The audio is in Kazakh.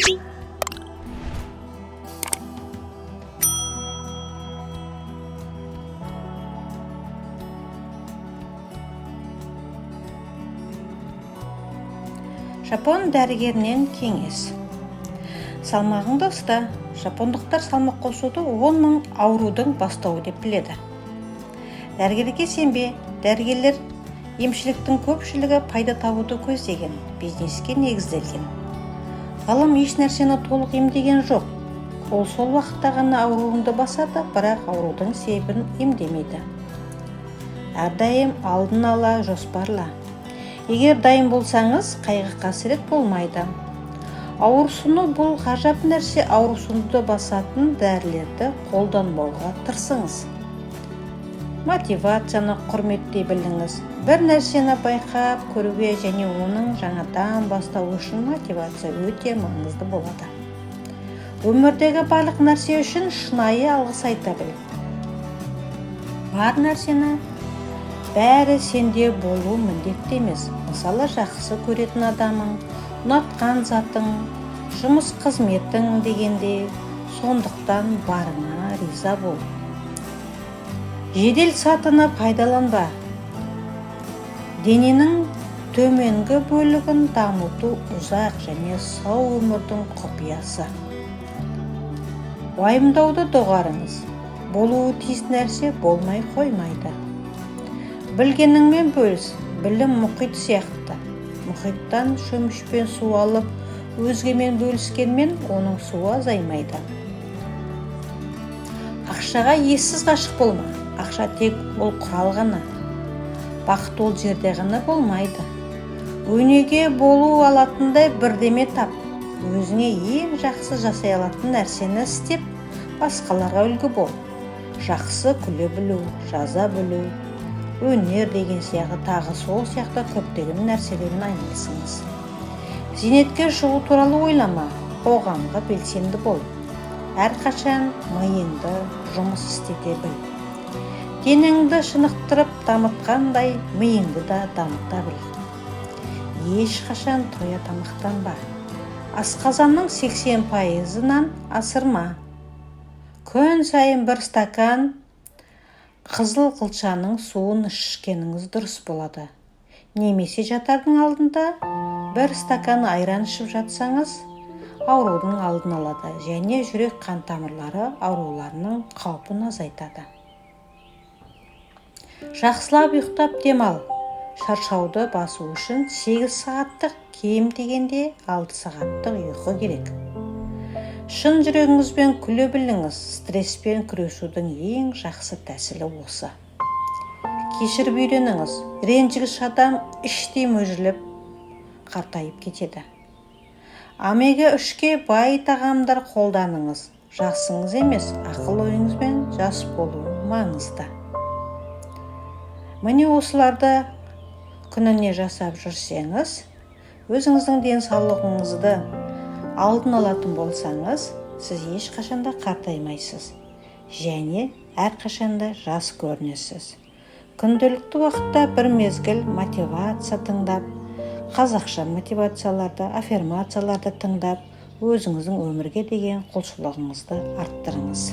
Жапон дәрігерінен кеңес. Салмағыңды ұста. Жапондықтар салмақ қосуды 10 мың аурудың бастауы деп біледі. Дәрігерге сенбе. Дәрігерлер емшіліктің көпшілігі пайда табуды көздеген, бизнеске негізделген. Ғылым еш нәрсені толық емдеген жоқ. Ол сол уақытта ғана ауруыңды басады, бірақ аурудың себебін емдемейді. Әрдайым алдын ала жоспарла. Егер дайын болсаңыз, қайғы-қасірет болмайды. Ауырсыну бұл ғажап нәрсе, ауырсынуды басатын дәрілерді қолданбауға тырысыңыз. Мотивацияны құрметтей біліңіз. Бір нәрсені байқап көруге және оның жаңадан бастау үшін мотивация өте маңызды болады. Өмірдегі барлық нәрсе үшін шынайы алғыс айта біл. Бар нәрсені бәрі сенде болу міндетті емес. Мысалы, жақсы көретін адамың, ұнатқан затың, жұмыс қызметің дегенде, сондықтан барыңа риза бол. Жедел сатыны пайдаланба. Дененің төменгі бөлігін дамыту ұзақ және сау өмірдің құпиясы. Уайымдауды доғарыңыз. Болуы тиіс нәрсе болмай қоймайды. Білгеніңмен бөліс. Білім мұхит сияқты. Мұхиттан шөмішпен су алып, өзгемен бөліскенмен оның суы азаймайды. Ақшаға ессіз ғашық болма. Ақша тек ол құрал ғана. Бақыт ол жерде ғана болмайды. Өнеге болу алатындай бірдеме тап. Өзіңе ең жақсы жасай алатын нәрсені істеп, басқаларға үлгі бол. Жақсы күле білу, жаза білу, өнер деген сияқты тағы сол сияқты көптеген нәрселермен айналысыңыз. Зейнетке шығу туралы ойлама, қоғамға белсенді бол. Әрқашан миыңды жұмыс істете біл. Денеңді шынықтырып дамытқандай, миыңды да дамыта біл. Ешқашан тоя тамақтанба. Асқазанның 80%-ынан асырма. Күн сайын бір стакан қызыл қылшаның суын ішкеніңіз дұрыс болады. Немесе жатардың алдында бір стакан айран ішіп жатсаңыз, аурудың алдын алады және жүрек қан тамырлары ауруларының қаупін азайтады. Жақсылап ұйықтап демал. Шаршауды басу үшін 8 сағаттық, кем дегенде 6 сағаттық ұйқы керек. Шын жүрегіңізбен күле біліңіз. Стресспен күресудің ең жақсы тәсілі осы. Кешіріп үйреніңіз. Ренжігіш адам іштей мүжіліп, қартайып кетеді. Омега 3-ке бай тағамдар қолданыңыз. Жасыңыз емес, ақыл ойыңызбен жас болу маңызды. Міне осыларды күніне жасап жүрсеңіз, өзіңіздің денсаулығыңызды алдын алатын болсаңыз, сіз ешқашанда қартаймайсыз және әрқашанда жас көрінесіз. Күнделікті уақытта бір мезгіл мотивация тыңдап, қазақша мотивацияларды, аффирмацияларды тыңдап, өзіңіздің өмірге деген құлшылығыңызды арттырыңыз.